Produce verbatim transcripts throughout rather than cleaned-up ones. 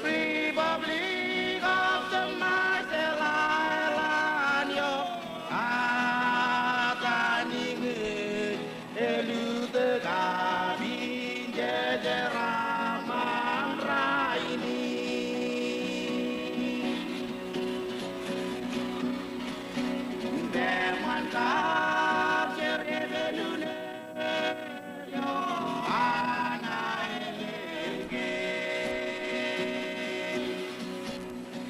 Republic of the Marshall Islands, eo ad aniṃōj, elutōk apiin jejeram an rainin. Eṃṃan kab jerbal eo an aelōñ kein.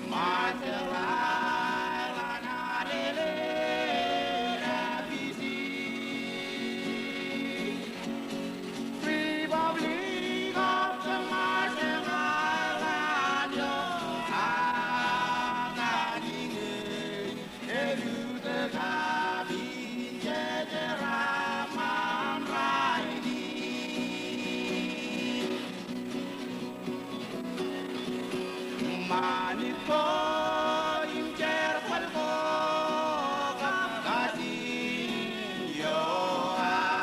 Marshall Islands, Alele, Fiji. Republic of the Marshall Islands, eo ad aniṃōj, elutōk apiin jejeram an rainin. Ṃanit ko im jerbal ko kab kajin eo aō.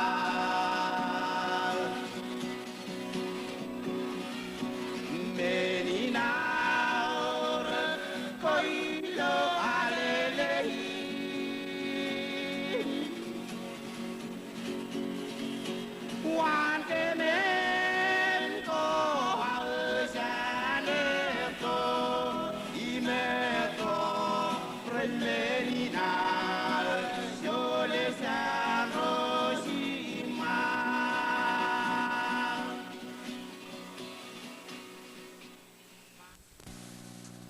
Men in aorōk ko ilo alele in. Waan kōmān ko aō jān etto im etto rej men in aō jole jān ro jiṃṃaṃ.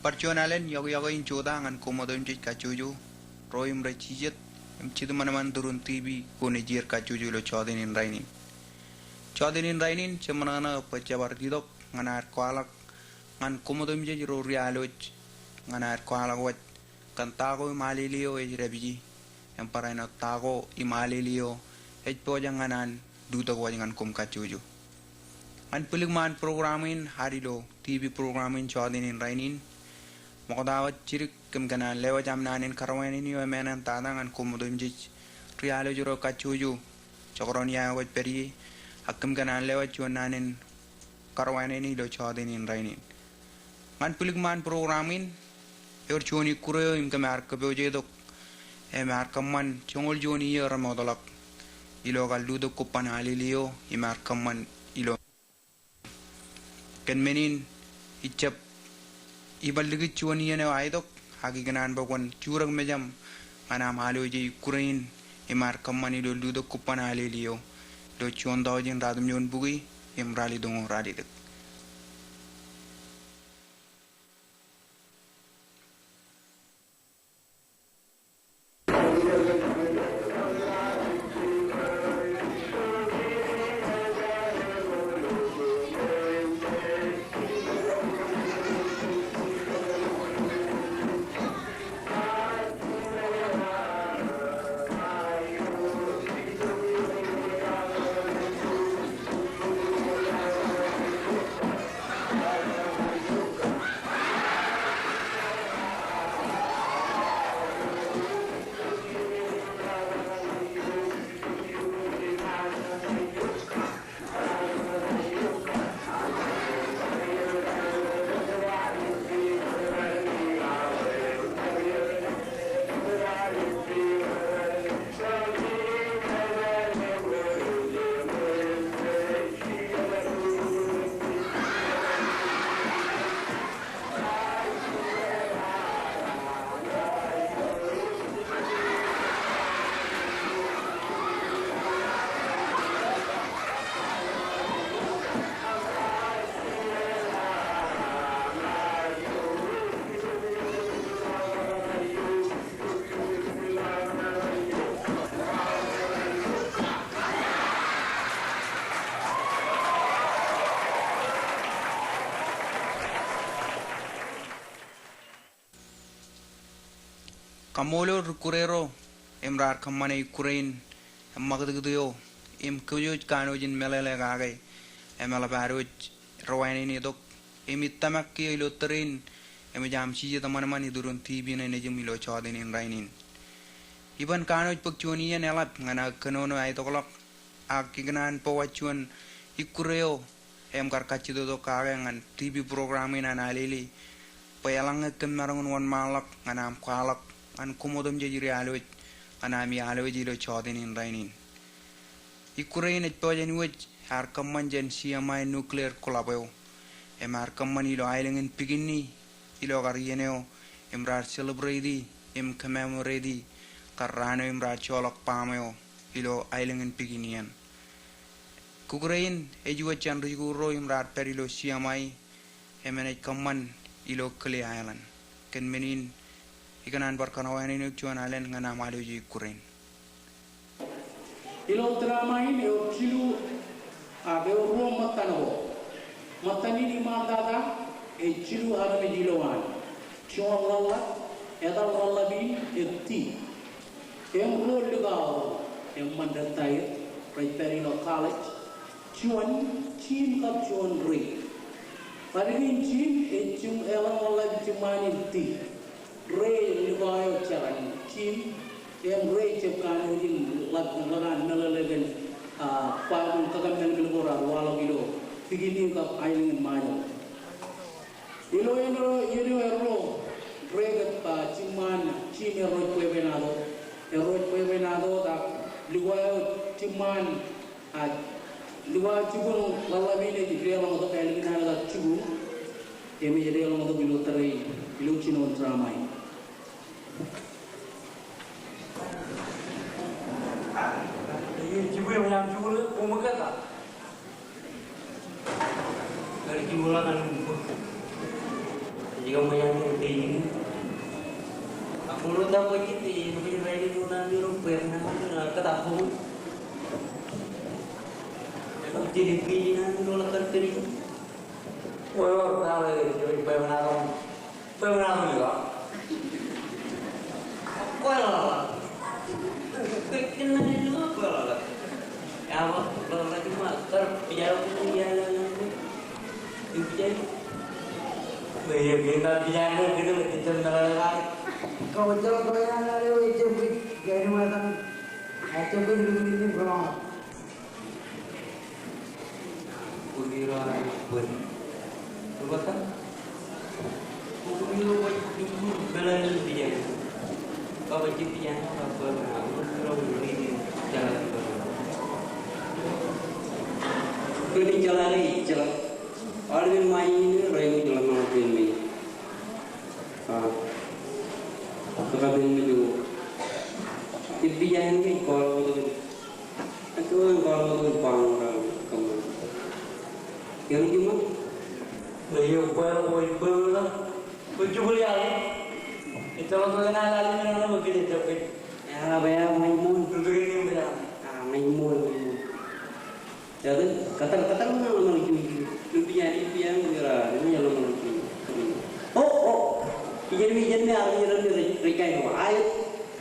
Bar juon alen iọkiọkwe in jota ñan koṃ otemjej kajjojo, ro im rej jijet, im jitōṃanṃan turin TV ko nejier kajjojo ilo jọteen in rainin. Jọteen in rainin, jeṃṃan ñan bwe jebar itok ñan aer kwaḷọk ñan koṃ otemjej ro ri-alwōj, ñan aer kwaḷọk wōj kōn ta ko im alele eo ej dāpiji, im barāinwōt ta ko im alele eo ej pojak ñan an lutōk wōj ñan koṃ kajjojo. Ñan bwilikṃaan program in ad ilo TV program in jọteen in rainin, ṃokta wōt jidik kōm kōṇaan lewōj am naan in karuwaineneik eo emān tata ñan koṃ otemjej ri-alwōj ro kajjojo, jekdọọn ia eo kwōj pād ie, ak kōm kōṇaan lewōj juon naan in karuwaineneik ilo jọteen in rainin. Ñan bwilikṃaan program in, ewōr juon ikkure eo im kōm ar kōpooje tok, im ar kōṃṃan joñoul juon iiō remootḷọk ilo kar lutōk kobban alele eo im ar kōṃṃan ilo. Kōn men in, ij jab iban likūt juon iien eo aetok, ak ikōṇaan bwe kwōn jurōk mejaṃ ñan am alwōje ikkure in im ar kōṃṃan ilo lutōk kobban alele eo ilo juon taujin ratimjuon bukwi im ralitōñoul ralitōk. Kaṃṃoolol ri-ikkure ro im raar kōṃṃane ikkure in im ṃakūtkūt eo im kōpooj kanooj in meḷeḷe kake im eḷap ad wōj ri-wāween in itok im ij tōmak kiiō ilo tōre in im ej aṃ jijet ṃanṃan iturin TV in nejūṃ ilo jọteen in rainin. Iban kanooj bōk juon iien eḷap ñan aō kōnono aetokḷọk, ak ikōṇaan bōk wōt juon ikkure eo im kar kajjitōk kake ñan TV program in an Alele, bwe eḷaññe kōm maroñ in wōnṃaanḷọk ñan aṃ kwaḷọk ñan koṃ otemjej ri-alwōj ñan ami alwōj ilo jọteen in rainin. Ikkure in ej pojak in wōj ear kōṃṃan jān C M I nuclear kulab eo, im ear kōṃṃan ilo aelōñ in Bikini, ilo kar iien eo im raar celebrate-i im commemorate-i kar raan eo im raar joḷọk baaṃ eo ilo aelōñ in Bikini eṇ. Kukure in ej wōj jān ri-jikuuḷ ro im raar pād ilo C M I, im enaaj kōṃṃan ilo Kili Island. Kōn men in, ikōṇaan bar kōṇowainene eok juon alen ñan aṃ alwōj ikkure in. Ilo drama in ewōr jilu, ak ewōr ruo ṃōttan ko. Ṃōttan in iṃaantata ej jilu armej ilowaan. Juon ḷōḷḷap, etal ḷōḷḷap in ej Ti. Im ruo likao ro, eṃṃan retire, rej pād ilo college. Juon, Jim kab juon Ray. Ḷaddik in Jim, ej jim, etal ḷōḷḷap in jiṃṃaan in Ti. Ray likao eo jeran, Jim, im Ray jab kanooj in ḷak, ḷōkān meḷeḷe kōn, ah, baaṃ in kakemālmel ko raar waḷọk ilo Bikini kab aelōñ in Ṃajeḷ. Ilo iien eo, iien eo erro, Ray kab, ah, jiṃṃaan Jim erro ej bwebwenato. Erro ej bwebwenato, ak likao eo jiṃṃaan, ah, likao jibwin ḷōḷḷap in ej deḷọñtok, ālikin an kar jikuuḷ, im ej deḷọñtok ilo tōre in, ilo jinoin drama in. Kōn ijeḷā ke ijeḷā. Aolepen ṃae in rej ḷōmṇak in me. Ah, kōkabel me juon. Ej pija eṇ ke ej kwaḷọk wōt kōn. Ej kwaḷọk wōt kōn baaṃ eo raar kōṃṃan. Eḷap jiṃṃan? Eo, bwe, bwe, bwe, bwe, bwe, jubili aḷ. Ejjeḷọk bwe enaaj lale men eo bwe kōn ejjeḷọk bwe. Eḷap, eḷap, ña ij ṃool. Bwe kōn ejjeḷọk bwe. Ah, ña ij ṃool, ña ij ṃool. Etan, kōttar, kōttar ñan ḷōmṇak juon, juon. Ilo pija, ilo pija, ilo pija, ilo ḷōmṇak juon. O, o. Ijeṇ me, ijeṇ me, armej ro rej, rej kain ro. Aet.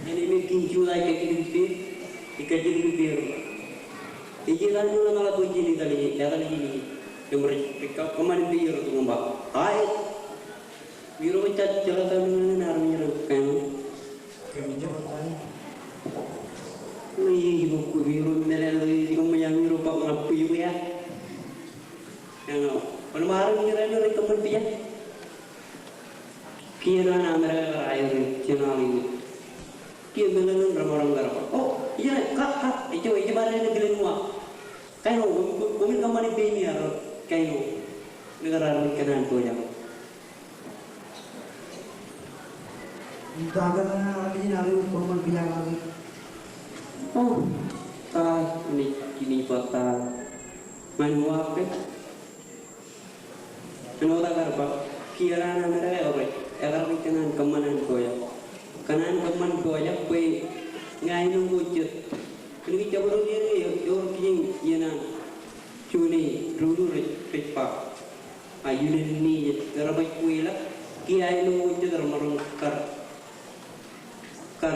Eṇ me kiiñ Juda ej kajjitōk ippāer. Ej kajjitōk ippāer. Ej etan ilo ḷōmṇak bwe jen etal, etal ijin. Im rej, rej kōṃṃan ippāer tok im ba. Aet. Ewōr ro ejjeḷọk tata ṇe armej ro kain ṇe. Ewōr ro meḷeḷe eo ej kōṃṃan eo ewōr ro baj ñan bwebweak. Eñin, wōn armej ro rej kōṃṃan pija. Kiiō naan Amerika kar aer jen aḷ in. Kiiō meḷeḷe in remaroñ kar ba. O, ijin, ka, ka, ejjab, ejjab bar ṇe kilen uwaak. Kain eo, koṃ, koṃ, koṃin kōṃṃani pein iar, kain eo. Ṇe kar armej kōṇaan pojak. O, ta, ij, ij ba ta. Ñan uwaak ke. Āinwōt aō kar ba, kiiō naan Amerika eo rej, ekar rej kōṇaan kōṃṃan an pojak. Kōṇaan kōṃṃan pojak bwe ña āinwōt jet. Kōnke jabdewōt iien eo, ewōr kijeñ iien an. Juon e, doulul rej, rej ba. A, iunen nejid, rej ba kweilọk, kiiō āinwōt jet remaroñ kar. Kar,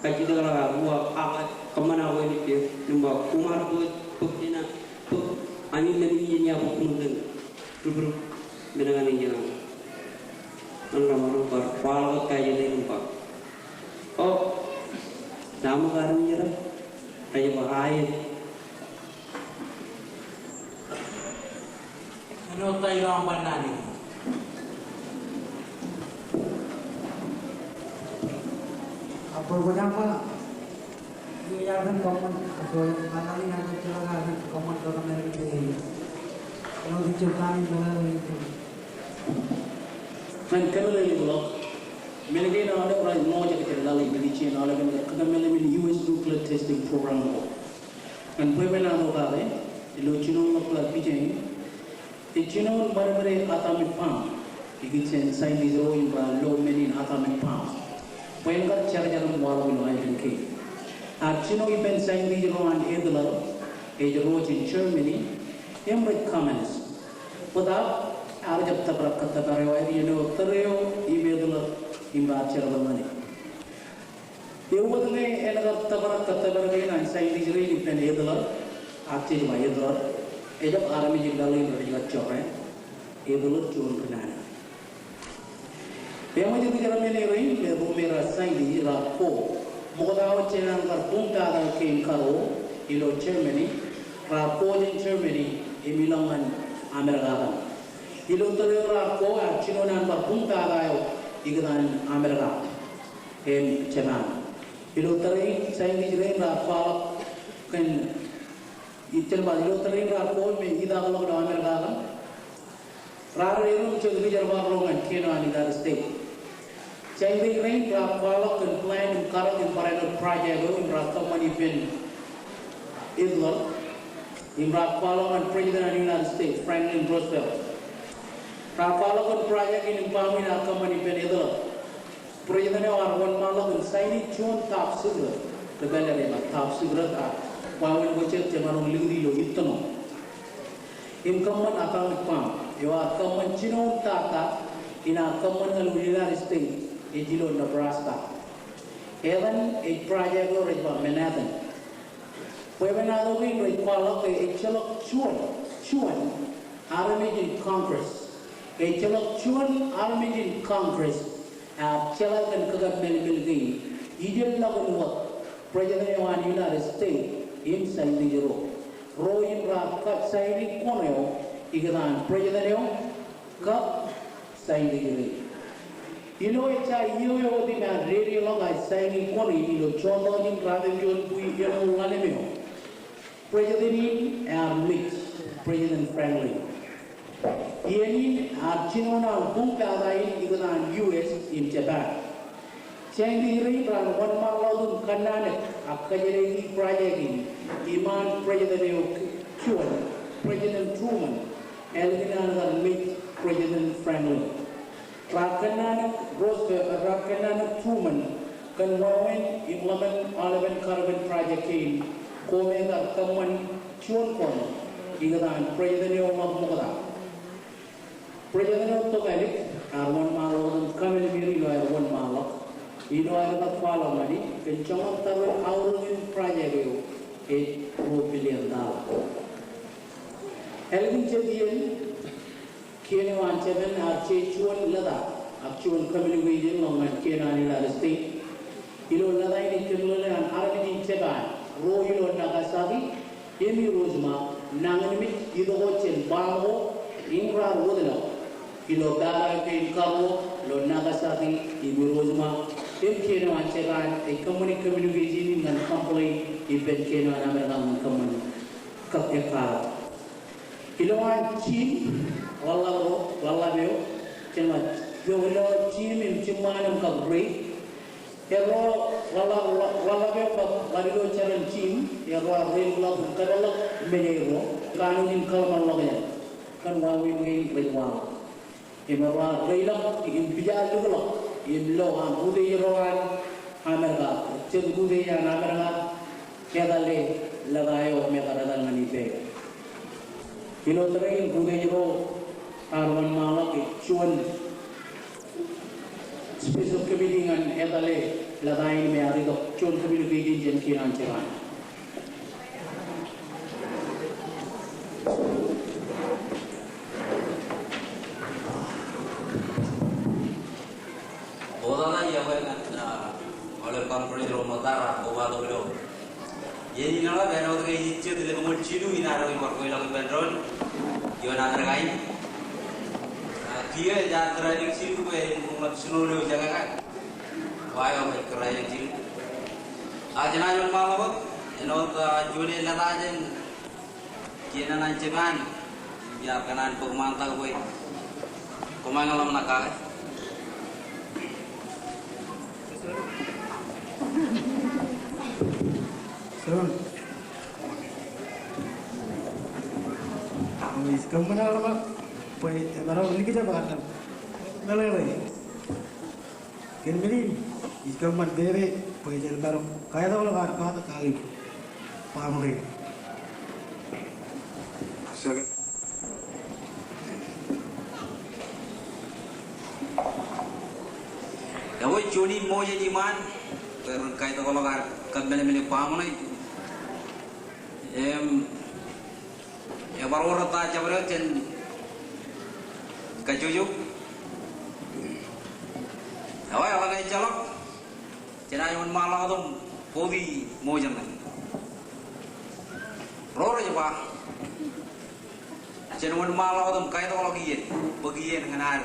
kajjitōk ḷọk ak uwaak, ak kōṃṃan ak wāween ippāer, im ba, koṃ ar bōk, bōk ijin, bōk, āinwōt men in ijin iar bōk ṃōk in, rūprūp, men kaṇ ijin an. An remaroñ kar, kwaḷọk kajjitōk im ba. O, Naṃ kaarmejera, ej ba aet. Āinwōt ta ilo aṃ ban naan in. Akwōj aṃ ba, ij aikuj kōṃṃan, akwōj aṃ ba naan in, akwōj aṃ ba naan in, kōṃṃan kōṃṃan. Ñan kōmeḷeḷeik ḷọk, men kein aolep rej ṃool jet laḷ in ikijjien aolepen kōmeḷeḷeik in U S nuclear testing program ko. Ñan bwebwenato kake, ilo jinoin ḷọk ḷọk kijein, ej jinoin ṃadṃōde atomic bomb ikijjien scientist ro im ba lo men in atomic bomb. Bwe en kar jerjer im waḷọk ilo aelōñ kein. Ak jino ippān scientist ro an Hitler, ej ro jān Germany, im rej communist. Bōtab, ear jab tōprak kōttōpar eo aer, āinwōt tōre eo im Hitler im bar jerbal ñan e. Ewōr ñe en kar tōprak kōttōpar kein an scientist rein ippān Hitler, ak jej ba Hitler, ejab armej in laḷ in rej kajjoḷe, Hitler juon kōnnaan. Eṃōj ri-Germany rein, ro me raar scientist, raar ko. Ṃokta wōt jān an kar buñtata kein karuo ilo Germany, raar ko jān Germany im ilọk ñan Amerika kaṇ. Ilo tōre eo raar ko, ak jinoin an bar buñtata eo ikōtaan Amerika im Japan. Ilo tōre in, scientist rein raar kwaḷọk kōn, ij ba, ilo tōre in raar ko im itak ḷọk ilo Amerika kaṇ. Raar erom jet rijerbal ro ñan kien eo an United States. Scientist rein raar kwaḷọk kōn plan im karōk im barāinwōt project eo im raar kōṃṃan ippān Hitler. Im raar kwaḷọk ñan President an United States, Franklin Roosevelt. Raar kwaḷọk kōn project in im baaṃ in ear kōṃṃan ippān Hitler. President eo ear wōnṃaanḷọk im sign e juon top secret. Ri pālle rej ba top secret, ak wāween ko jet jemaroñ likūt ilo ittōṇō. Im kōṃṃan atomic bomb eo ear kōṃṃan jinoin tata in ear kōṃṃan ñan ilo United States, ej ilo Nebraska. Etan ej project eo rej ba Manhattan. Bwebwenato kein rej kwaḷọk ke ejjeḷọk juon, juon armej in Congress. Ejjeḷọk juon armej in Congress ear jeḷā kōn kakemālmel kein, ijellọkin wōt President eo an United States im scientist ro. Ro im raar kar sign e kwōn eo ikōtaan President eo kab scientist rein. Ilo ejja iiō eo wōt im ear dedeḷọk aer sign e kwōn in ilo juon ḷọk in ratimjuon bwi eṃool ḷalem eo, President in ear mej, President Franklin. Iien in ear jinoin an buñtata in ikōtaan U S im Japan. Scientist rein raar wōnṃaanḷọk im kōnnaanōk ak kōjjeḷāik project in iṃaan President eo juon, President Truman, ālikin an kar mej President Franklin. Raar kōnnaanōk Roosevelt, raar kōnnaanōk Truman kōn wāween im ḷōmān aolepen kar ippān project kein ko me kar kōṃṃan juon kwōn ikōtaan President eo ḷọk ṃokta. President eo tokālik ear wōnṃaanḷọk im kōmālmel ilo aer wōnṃaanḷọk, ilo aer kar kwaḷọk ñan e kōn joñan tōre aorōk in project eo ej ruo billion dollar. Ālikin jet iien, kien eo an Japan ear je juon lōta ak juon communication ḷọk ñan kien an United States. Ilo lōta in ej kōmeḷeḷe an armej in Japan ruo ilo Nagasaki im Hiroshima, nañinmej itok wōt jān bomb ko im raar wōtlọk ilo paḷ eo kein karuo ilo Nagasaki im Hiroshima. Im kien eo an Japan ej kōṃṃani communication in ñan complain ippān kien eo an Amerika ñan kōṃṃan kab ekkā. Ilo an team ḷaḷḷap ro, ḷaḷḷap eo, jān ḷọk, ilo, ilo team im jiṃṃaan im kab rate. Erro ḷaḷḷap, ḷaḷḷap eo kab ḷaḷḷap eo ilo jeran team, erro ar reiḷọk im kōpeḷḷọk men eo erro, kanooj in kōḷmānḷọkjeṇ kōn wāween kein rej waḷọk. Im erro ar reiḷọk im pija lukḷọk im lo an rūtej ro an Amerika, jet rūtej an Amerika, etale lōta eo me kar etal ñan ippāer. Ilo tōre in rūtej ro raar wōnṃaanḷọk juon special committee ñan etale lōta in me ear itok juon communication jān kien an Japan. Ṃoktata iọkwe ñan, ah, aolep conference ro ṃoktata, kobatok Iien in eḷap āinwōt ke ij jet lemñoul jilu in ad bar kweilọk ippān doon ioon Amerika in. A, kiiō ej ad driving jilu bwe en ḷap snow ilo jekaka. Wa eo ej driving jilu. A, jenaaj wōnṃaanḷọk wōt āinwōt, a, juon in lōta jān kien eo an Japan, im iar kōṇaan bōk ṃaantak bwe koṃeañ ḷōmṇak kake. Sir. Ij kōṃṃan ḷōmṇak bwe emaroñ likjab kake. Meḷeḷe. Kōn men in, ij kōṃṃan pepe bwe jen maroñ kaitokḷọk ad katak kake im baaṃle. Ekwe juon in ṃool jān iṃaan bwe ren kaitokḷọk ad kōmmeḷeḷe im baaṃle. Im ebar wōr ta jabdewōt jān kajjojo. Ekwe eḷaññe ejjeḷọk, jenaaj wōnṃaanḷọk wōt im bōki ṃool jān ṇe. Ro rej ba, jen wōnṃaanḷọk wōt im kaitokḷọk iien, bōk iien ñan ad.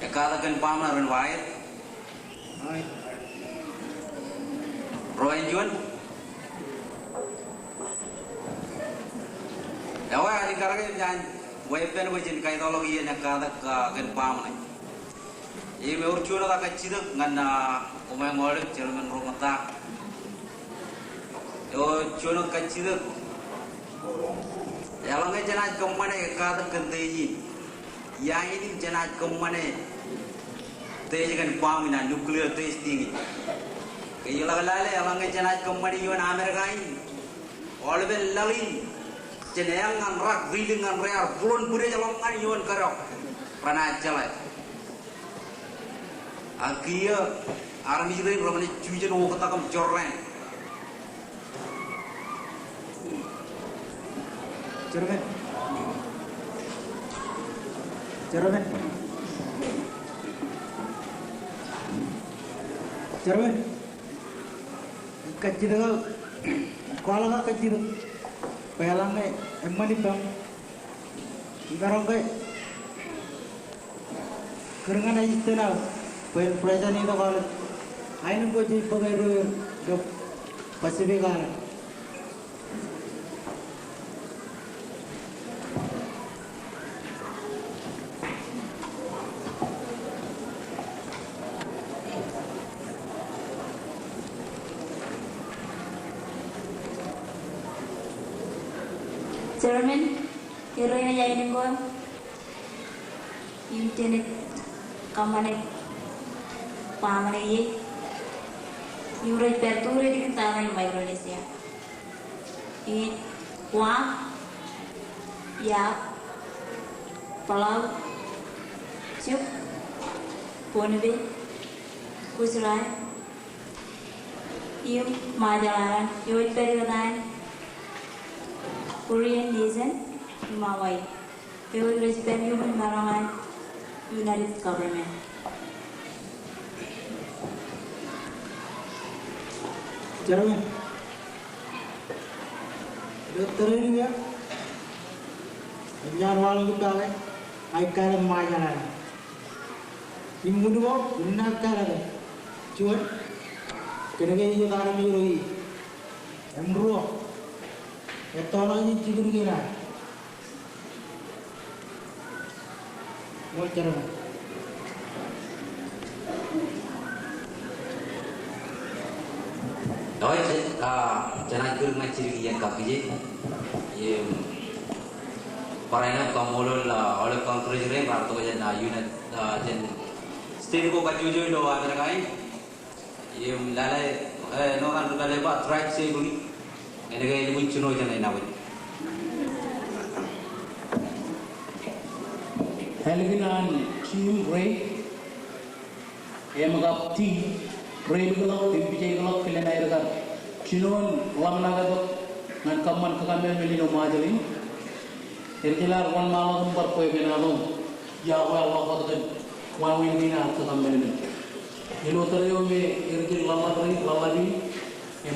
Ekkatak kōn baaṃle ren ba aet. Ro en juon. Ekwe, ear ikarōk im jen wāween bwe jen kaitokḷọk iien ekkatak, a, kōn baaṃle. Im ewōr juon wōt kajjitōk ñan, a, koṃeañ aolep, chairman ro ṃōtta. Ewōr juon wōt kajjitōk. Eḷaññe jenaaj kōṃṃane ekkatak kōn test in, ia in jenaaj kōṃṃane test kōn bomb in, a, nuclear testing in? Ke iḷak lale, eḷaññe jenaaj kōṃṃane ioon Amerika in, aolepen laḷ in, jen eñ ñan rak, ri-lik ñan rear, būḷon bwidej ḷọk ñan ioon kōdọ renaaj jeḷā. Ak kiiō armej rein reṃōj jujen oktak im jorrāān. Chairman. Chairman. Chairman. Kajjitōk, kwaḷọk aō kajjitōk. Bwe eḷaññe eṃṃan ippaṃ, imaroñ ke kūr ñan Eastern aō bwe en present itok aolep aenōṃ ko jej bōk eddo er ilo Pacific Island. Chairman, erro enaaj aenōṃ ko im jenaaj kōṃṃane baaṃle ie. Im rej pād tū rej likin tata in Micronesia. Im Guam, Yap, Palau, Chuuk, Pohnpei, Kosrae, im Marshall Island, eo ej pād iotaan Korean nation, im Hawaii. Eo ej pād ioon maroñ an United Government. Chairman, ilo tōre in eo, ej ñan waḷọk ippa ke aō kāālōt Marshall Island. Im unin ko, unin aō kāālōt. Juon, kōnke ej iiō armej ro ie. Im ruo, ettoḷọk ijin jibwid kein ad. Ṃool, Chairman. Eo, ej, a, jenaaj kūr ñan jidik iien kakkije. Im barāinwōt kaṃṃoolol, a, aolep Congress rein raar itok jān, a, United, a, jān state ko kajjojo ilo Amerika in. Im lale, e, āinwōt an ri-lale ba, drive safely. Kōnke elukkuun jino jān eṇ aō. Ālikin an Jim Ray, im kab Tim, rej likḷọk im pijekḷọk kilen aer kar jinoin ḷōmṇak etok ñan kōṃṃan kōmeḷeḷe ilo Ṃajeḷ in. Erjeḷā wōnṃaanḷọk im bar bwebwenato im iọkwe ḷọk wōt kōn wāween kein ad kōmeḷeḷe. Ilo tōre eo me erjel ḷōḷḷap rein, ḷōḷḷap in, im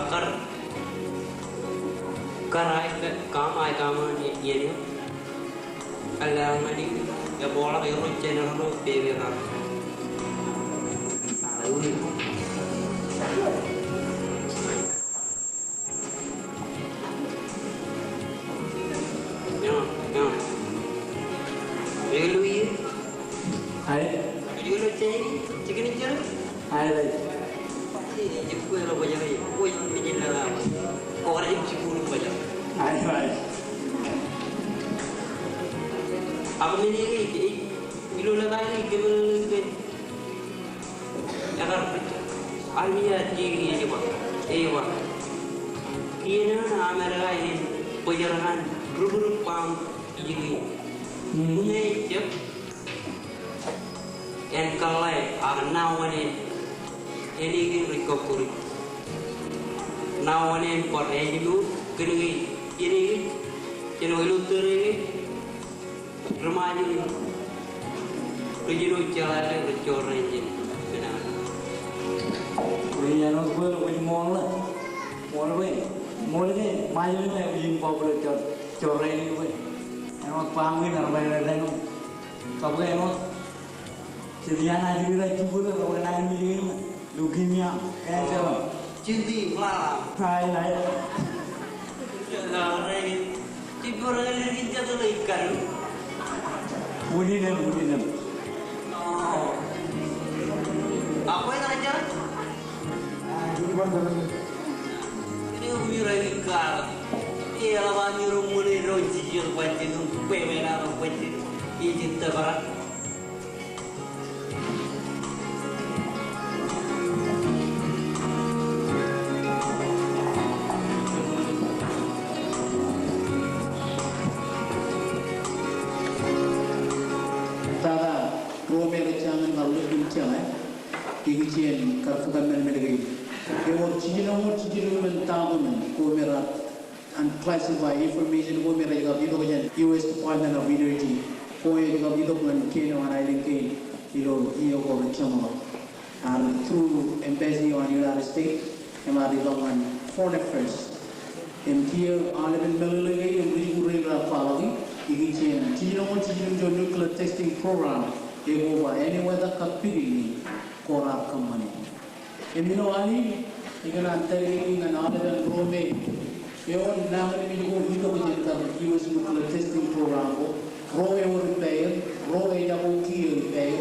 Ak kar, kar aer, kōm aer kōṃṃan iien eo. Kar lale ñan eok, ebooḷọk erro jeneral ro pepe kar. Eo, eo. Ilo ie? Ae. Ilo ie, jikin in jera? Ae, ae. Ae, ae. Ak men e, e, ilo lōta e, kōmmeḷeḷe ke Ekar, armej ej ba, ej ba, iien eo an Amedka en bōjrak an rūkrūk baaṃ ijin in. Ñe ejjab, en kōḷḷā ak naan eo an, en ej ri kọkkure. Naan eo an bar ājmour, kōnke en ej, jen ilo tōre ke, Ri Ṃajeḷ in rej jino jeḷāḷọk rej jorrāān jān men eo. Ej āinwōt bwe rej ṃool ḷọk. Ṃool bwe. Ṃool ke Ṃajeḷ in ej ṃool bwe rej jor-, jorrāān bwe. Baaṃle in ear ba ilo etaṃ. Kab ke āinwōt. Jet iaan ajri rej jibwe ro, rej nañinmej im leukemia, cancer. Jindi, ṃaḷa. Ai, ai. Jibwe ro, rej jibwe ro, rej jibwe ro. Unin im, unin im. O. Ak kwe ej jar? Kōnke ewōr ro ri kar. Eḷap an ro ṃōṇe ro jijet bajjek im kwe men an bajjek. Ej tōprak. Tata, ro me rej jañin kar lukkuun jañe. Ikijjien kar kōmālmel kein. Ewōr jijinoñoul jiljilimjuon document ko me raar unclassified information ko me rej kab itok jān U S Department of Energy. Ko ej kab itok ñan kien eo an aelōñ kein ilo iiō ko rej jeṃḷọk. Ear through embassy eo an United States, im ear itok ñan Foreign Affairs. Im kiiō aolepen meḷeḷe kein im ri-jikuuḷ rein raar kwaḷọki, ikijjien jijinoñoul jiljilimjuon nuclear testing program, ekoba āne wōt ak kab pikiin ko raar kōṃṃani. Im ilo al in, ikōṇaan tōl kein ñan aolepen ro me ewōr nañinmej ko itok jān kar U S nuclear testing program ko, ro ewōr ippāer, ro ejako kiiō ippāer,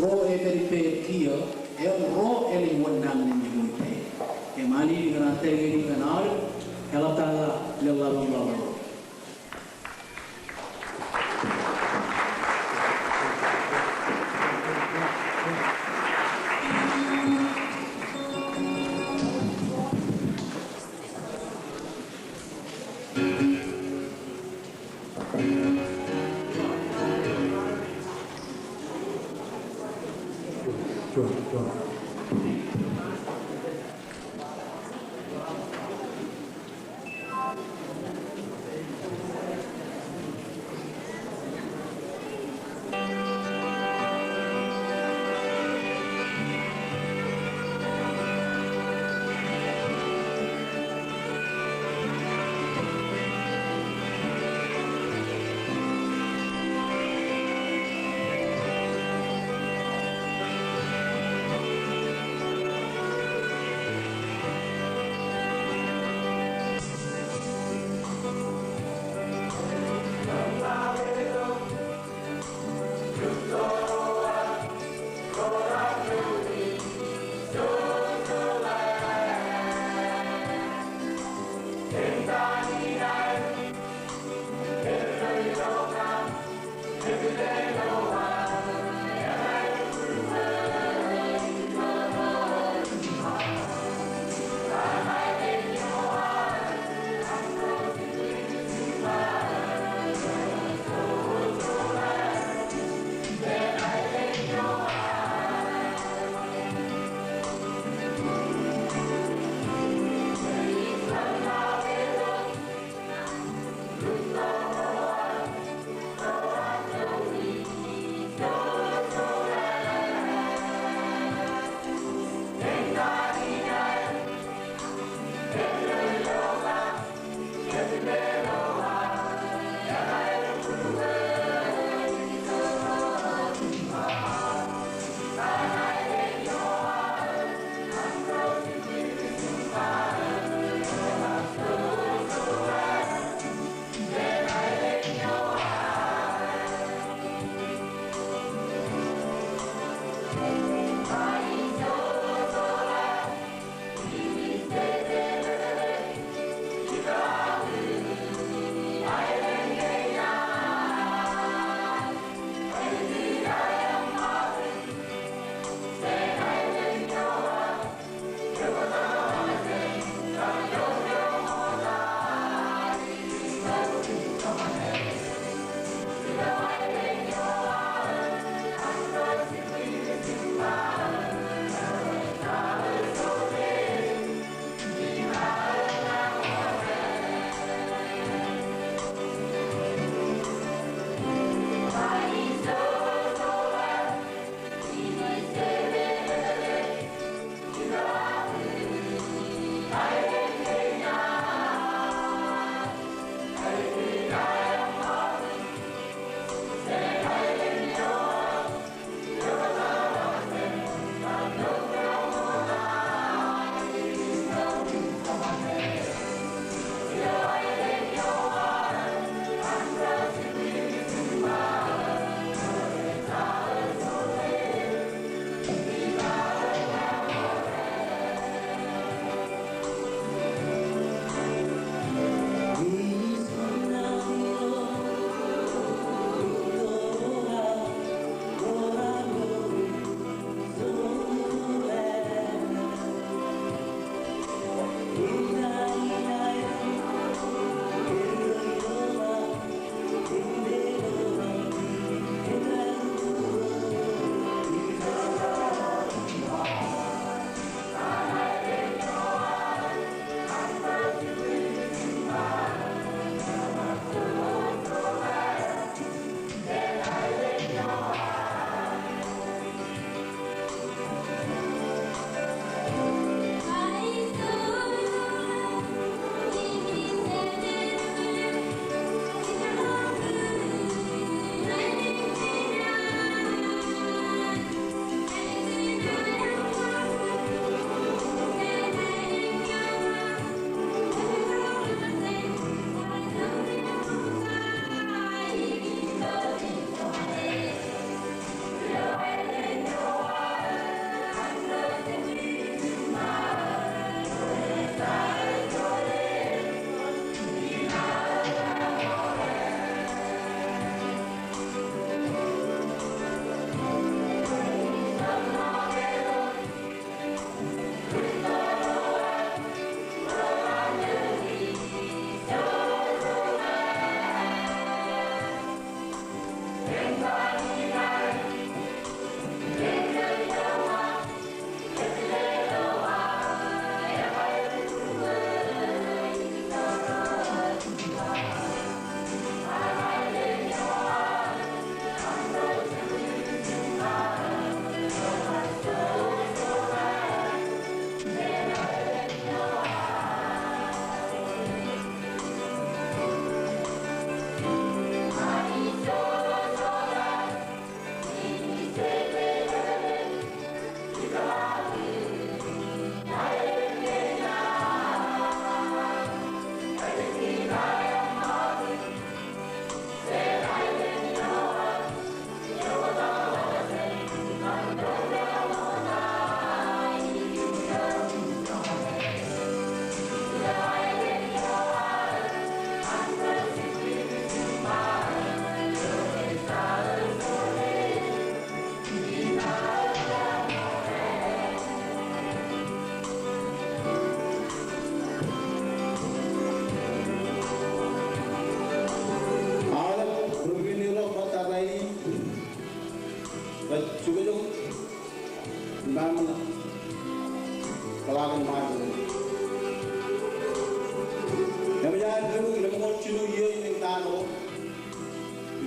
ro epād ippāer kiiō, im ro elej wōr nañinmej ko ippāer. Im al in ikōṇaan tōl kein ñan aolep eḷaptata ḷōḷḷap im ḷapḷọk.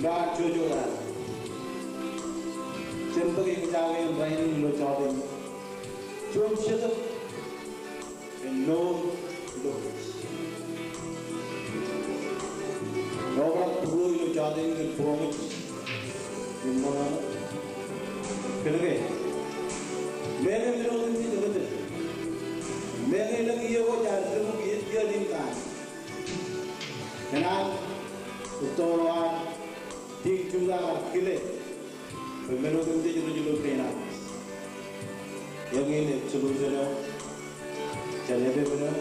Bar jojo raṇ. Jen bōk eñjake in rainin ilo jota in. Juon jetōb āinwōt ilo kōj. Eo bar būruō ilo jota in kōn būroṃōj im ṃōṇōṇō. Kōnke meñe men otemjej rej, meñe elōñ iiō ko jaar lemñoul iiō in kaan, kōn an, ej tōl eo an King Judah kile bwe men otemjej rej ilo pein Anij. Eñin ej solution eo. Jen epepen eo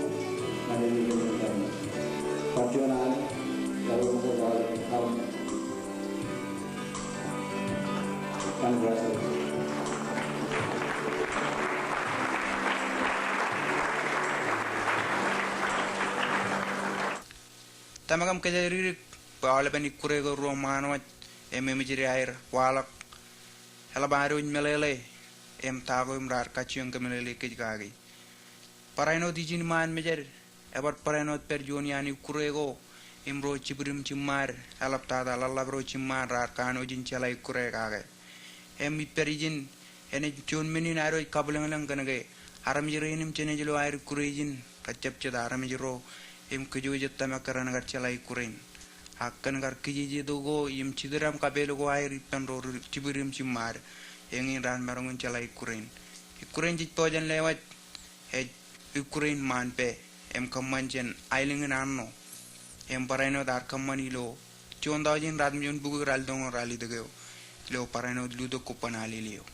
ñan eñin eo. Bar juon alen, bar juon alen. Congratulations. Tōmak im kōjatdikdik bwe aolepen ikkure ko ruo ṃaan wōj im eṃōjde aer waḷọk. Eḷap ad wōj meḷeḷe im ta ko im raar kajjioñ kōmeḷeḷe kōj kaki. Barāinwōt ijin ṃaan mejād, ebar barāinwōt pād juon iaan ikkure ko im ro jibwid im jiṃṃaad, eḷaptata ḷaḷḷap ro jiṃṃaad raar kanooj in jeḷā ikkure kake. Im ippād ijin, enaaj juon men in ad wōj kabwilōñlōñ kōnke armej rein im jenaaj lo aer ikkure ijin, rej jab jet armej ro im kōjwōj ej tōmak kōrā kar jeḷā ikkure in. Ak kōn kar kijeje tok ko im jitōd aṃ kapeel ko aer ippān ro ri-, jibwid im jiṃṃaad, eñin raar maroñ in jeḷā ikkure in. Ikkure in jej pojak in lewōj ej ikkure in ṃaan pā im kōṃṃan jān aelōñ in Arṇo. Im barāinwōt ear kōṃṃan ilo juon taujin ratimjuon bukwi ralitōñoul ralitōk eo, ilo barāinwōt lutōk kobban Alili eo.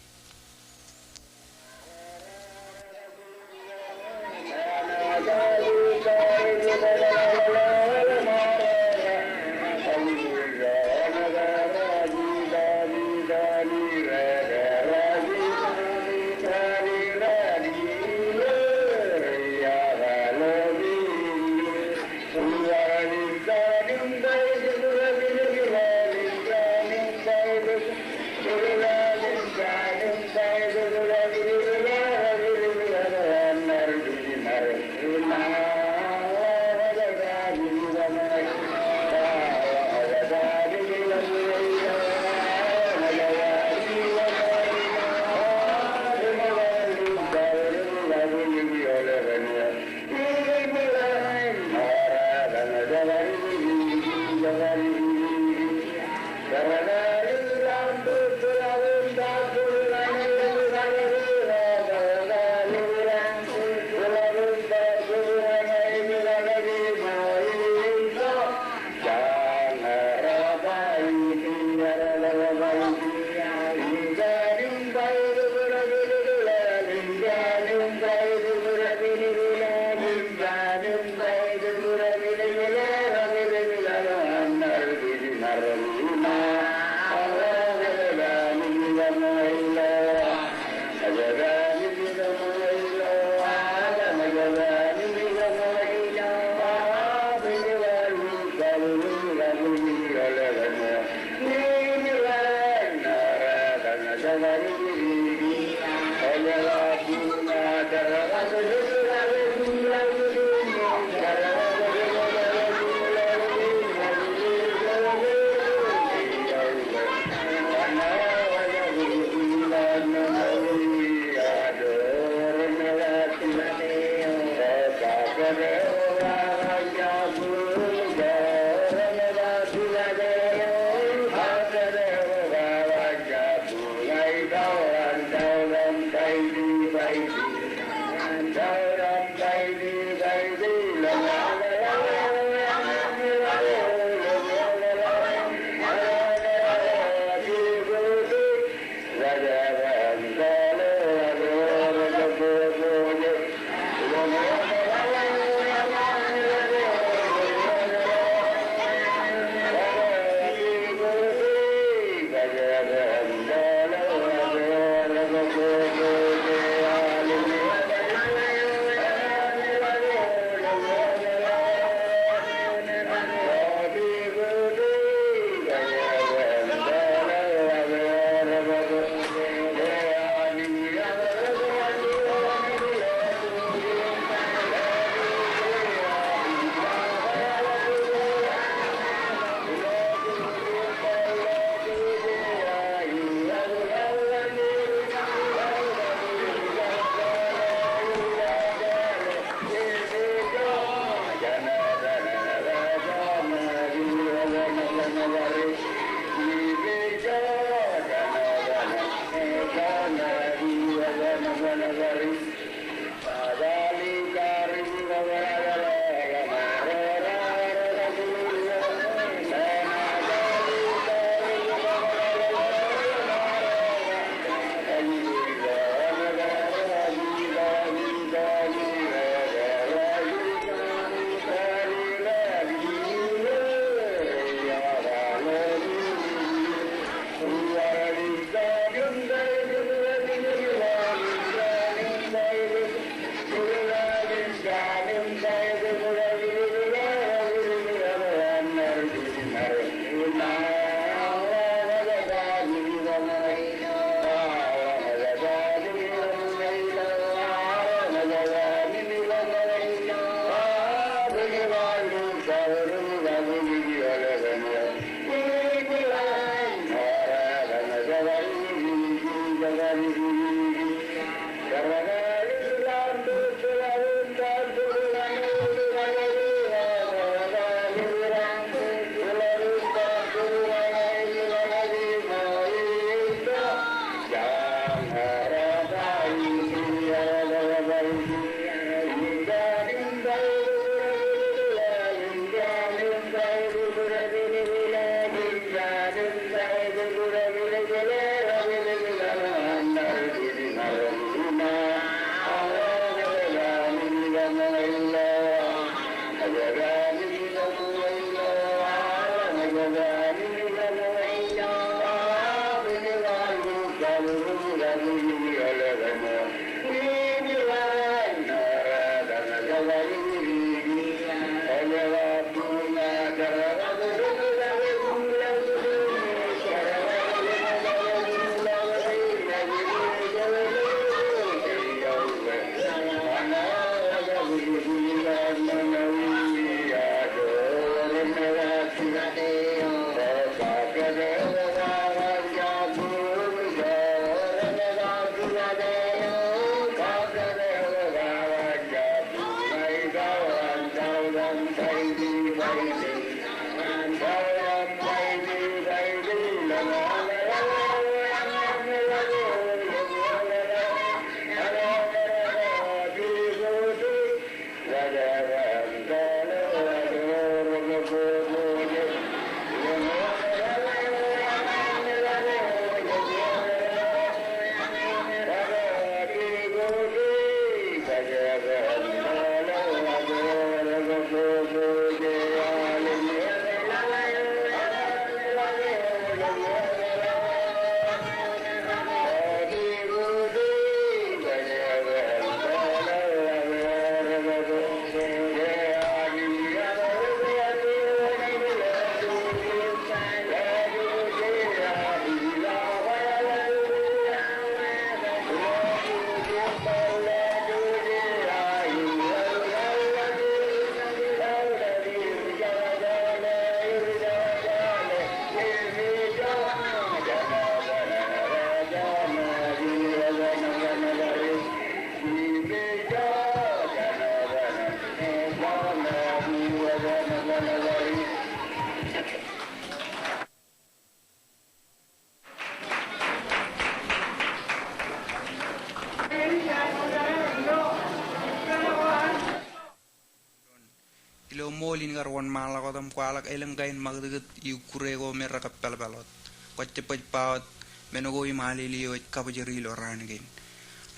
Ilo ṃool in kar wōnṃaanḷọk wōt im kwaḷọk elōñ kain ṃakūtkūt ikkure ko me rekappaḷpaḷ wōt. Kwōjjab ba wōt men ko im Alelio ej kabōjere ilo raan kein.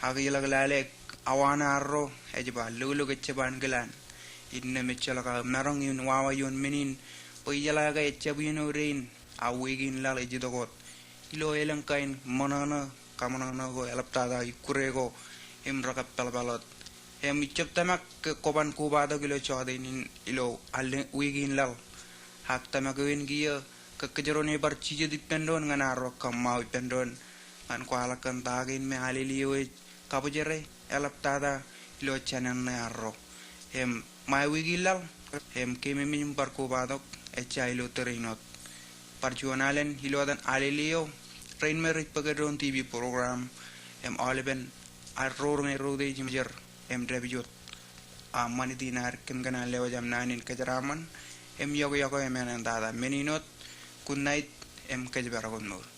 Ak iḷak lale awa ṇe arro ej ba, lōklōk ejjab ankilaan. Innām ejjeḷọk aō maroñ in wawa ioon men in bwe ijeḷā ke ejjab iien eo dein a wiik in laḷ ej itok wōt. Ilo elōñ kain ṃōṇōṇō, kaṃōṇōṇō ko eḷaptata ikkure ko im rekappaḷpaḷ wōt. Im ijjab tōmak ke kwōban kobatok ilo jọteen in ilo al wiik in laḷ. Ak tōmak eoon kiiō ke kōjro bar jijet ippān doon ñan arro kōṃṃao ippān doon ñan kwaḷọk kōn ta kein me Alelio ej kabōjere eḷaptata ilo jān ṇe arro. Im ṃae wiik in laḷ, im keememej im bar kobatok, ejja ilo tōre in wōt. Bar juon alen ilo etan Alelio, rein me rej bōk eddoin T V program, im aolepen arro ñe ro rej ijeer, im dāpij wōt. A ṃanit in ad kōn kōṇaan lewōj aṃ naan in kōjeraaṃṃan, im yokwe yokwe im ānāntata men in wōt, Good night im kōjparok in mour.